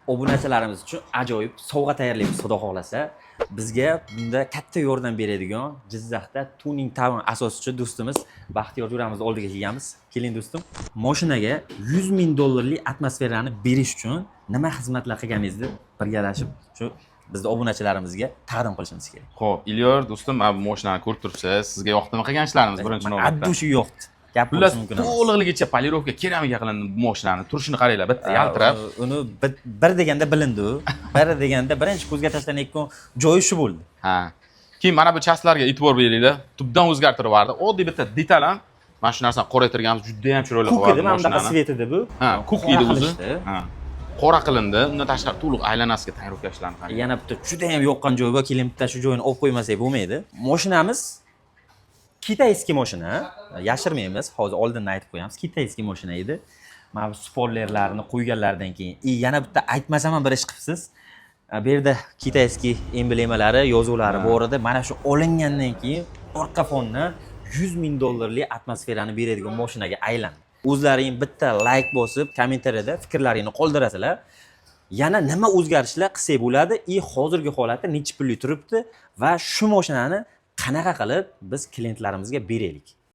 Obunachilarimiz uchun ajoyib sovg'a tayyorlaymiz, xudo xohlasa. Bizga bunda katta yordam beradigan Jizzaxda Tuning Town asoschisi do'stimiz Baxtiyor jo'ramiz oldiga kelganmiz. Keling, do'stim. Moshinaga 100 ming dollarlik atmosferani berish uchun nima xizmatlar qilganingizni birgalashib shu bizni obunachilarimizga taqdim qilishimiz kerak. Xo'p, Ilyor do'stim, mana bu mashinani ko'rib turibsiz. Sizga yoqdimi qilgan ishlarimiz birinchi navbatda? Addu shu yoqdi. Gap Xullas, bo'lishi mumkin emas. to'lig'ligicha полировка, keramika qilindi bu mashinani. Turishini qaranglar, bitta yaltirab. Uni bir deganda bilindi u. Bir deganda birinchi ko'zga tashlanayotgan joyi shu bo'ldi. Ha. Keyin mana bu часть larga e'tibor beringlar. Tubdan o'zgartirib yubordi. Oddiy bitta detal ham mana shu narsani qoraytirganmiz, juda ham chiroyli Ko'k qilib edi, mana bunaqa mashinani. Цвет edi bu. Ha, ko'k Qora edi o'zi. qilishdi. Ha. Qora qilindi. Undan tashqari to'liq aylanasiga тонировка ishlarini qarang. Yana bitta juda ham yoqqan joyi bor. Keling, bitta shu joyini olib qo'ymasak bo'lmaydi. Mashinamiz китайский mashina, yashirmaymiz, hozir oldindan aytib qo'yamiz, китайский mashina edi. Mana bu spoilerlarni qo'yganlaridan keyin и yana bitta aytmasam ham bir ish qilibsiz. Bu yerda китайский emblemalari, yozuvlari bor edi. Mana shu olingandan keyin orqa fondan 100 ming dollarlik atmosferani beradigan mashinaga aylandi. O'zlaring bitta layk bosib, kommentariyada fikrlaringni qoldirasizlar. Yana nima o'zgarishlar qilsak bo'ladi и hozirgi holatda nechi pullik turibdi va shu mashinani qanaqa qilib biz klientlarimizga beraylik.